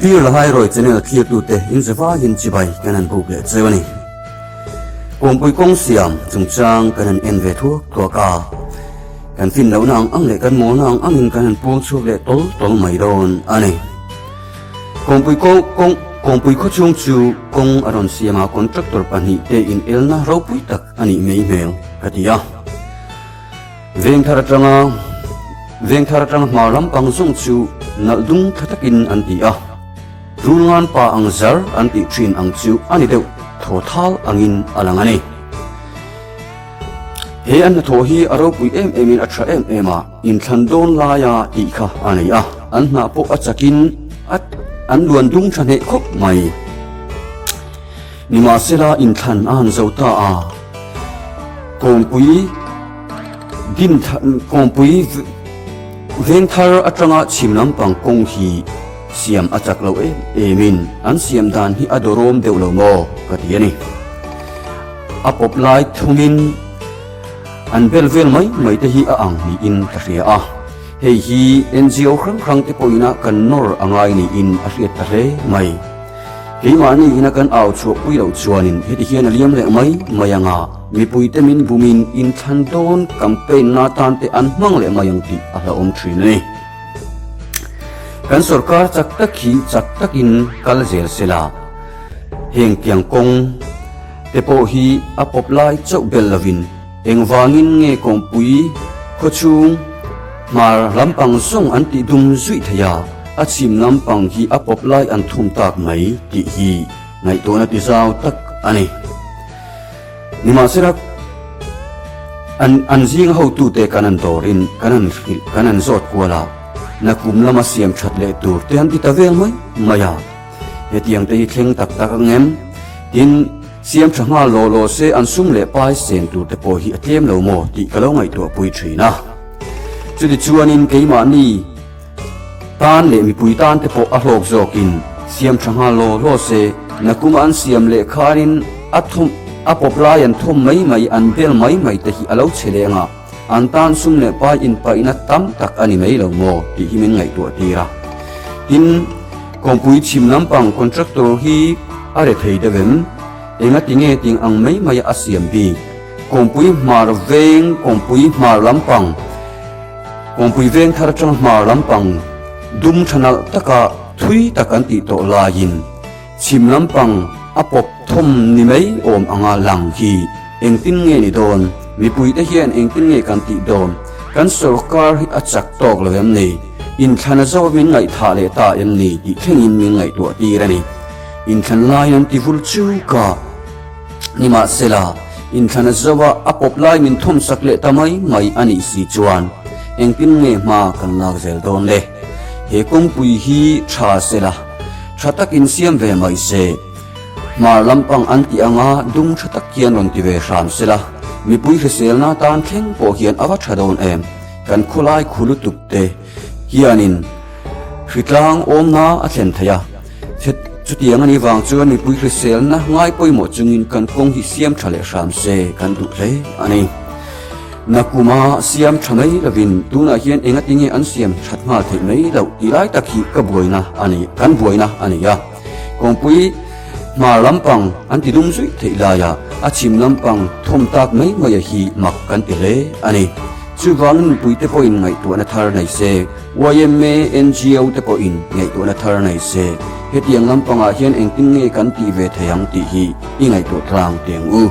Pir Lahairawi channel thlirtute inzavaiin chibai kan han buk leh cheu a ni. Kawngpui kawng siam chungchang kan han en ve thuak thuak a, kan fin lohna ang ang leh kan mawlna ang angin kan han puang chhuak leh tawl tawl mai dawn a ni. Kawngpui kawng kawng kawngpui khawchhung chu kawng a rawn siam a, contractor pahnihte inelna ropui tak a nih mai hmel ka ti a. Vengthar atanga Vengthar atanga hmar lampang zawng chu nalh dung tha takin an ti a, Rulngan pa ang zar an tih thin ang chu a ni deuh thaw thal angin a lang a ni. He an hnathawh hi a ropui em emin a tha em em a, inthlan dawn laia tih kha a nei a, an hnah pawh a chakin a an luan dung tha hneh khawp mai. Nimahsela inthlan a han zo ta a, kawngpui din kawngpui veng thar atanga chhim lampang kawng hi siam a chak lo em emin an siam dan hi a dawrawm deuh lo maw ka ti a ni. A pawp lai thungin an bel vel mai mai te hi a ang niin ka hria a, hei hi NGO hrang hrang te pawhina kan nawr a ngai niin a hriat ta hle mai. Keimahni ina kan au chhuahpui loh chuanin heti hian a liam leh mai mai ang a, mipuite min bumin inthlan dawn campaign na tan te an hmang leh mai ang tih a hlauhawm thin a ni. Kan sorkar chak tak hi chak takin kal zel se la, heng tiang kawng te pawh hi a pawp lai chauh bel lovin engvangin nge kawngpui khawchhung hmar lampang zawng an tih dum zuih thei a, a chhim lampang hi a pawp lai an thum tak mai tih hi ngaihtuahna ti zau tak a ni. Nimahsela, an an zinga hotute kan han dawrin kan han hrilh kan han zawt kual a, nakum lama siam that leh tur te an ti ta vel mai mai a. Hetiang te hi thleng tak tak ang em? Tin, siam tha nghal law law se an sum leh pai sen tur te pawh hi a tlem lo maw tih ka lo ngaihtuah pui thin a. Chutichuanin keimahni tan leh mipui tan te pawh a hlawk zawkin siam tha nghal law law se nakuma an siam leh khanin a thawm a pawp lai an thawm mai mai an bel mai mai te hi a lo che leng a, an tan sum leh pai inpaihna tam tak a ni mai lo maw tih hi min ngaihtuah tir a. Tin, kawngpui chhim lampang contractor hi a re thei deuh em? Engati nge ting ang mai mai a siam bik? Kawngpui hmar veng kawngpui hmar lampang Kawngpui veng thar atanga hmar lampang dum tha nalh taka thui tak an tih tawh laiin chhim lampang a pawp thawm ni mai awm anga lang hi engtin nge ni dawn? Mipuite hian engtin nge kan tih dawn? Kan sorkar hi a chak tawk lo em ni? Inthlan a zo min ngaihthah leh ta em ni tih thlengin min ngaihtuah tir a ni. Inthlan laiin an ti vul chu ka. Nimahsela, inthlan a zo a, a pawp lai min thawmsak leh ta mai mai a nih si chuan engtin nge hma kan lak zel dawn le? He kawngpui hi tha sela, tha takin siam ve mai se. Hmar lampang an tih anga dung tha tak hian rawn ti ve hram sela, mipui hriselna tan thleng pawh hian a va tha dawn em? Kan khawlai khu lutuk te hianin hritlang awmna a thlen thei a. Chutiang a nih vang chuan mipui hriselna ngai pawimawh chungin kan kawng hi siam tha leh hram se kan duh hle a ni. Nakuma siam tha mai lovin tunah hian engati nge an siam that nghal theih mai loh tih lai tak hi ka buaina a ni, kan buaina a ni a. Kawngpui hmar lampang an ti dum zuih theih laia a chhim lampang thawm tak mai mai a hi mak kan ti hle a ni. Chuvangin mipuite pawhin ngaihtuahna thar nei se. Yma NGO te pawhin ngaihtuahna thar nei se, hetiang lampangah hian engtin nge kan tih ve thei ang tih hi i ngaihtuah tlang teh ang u.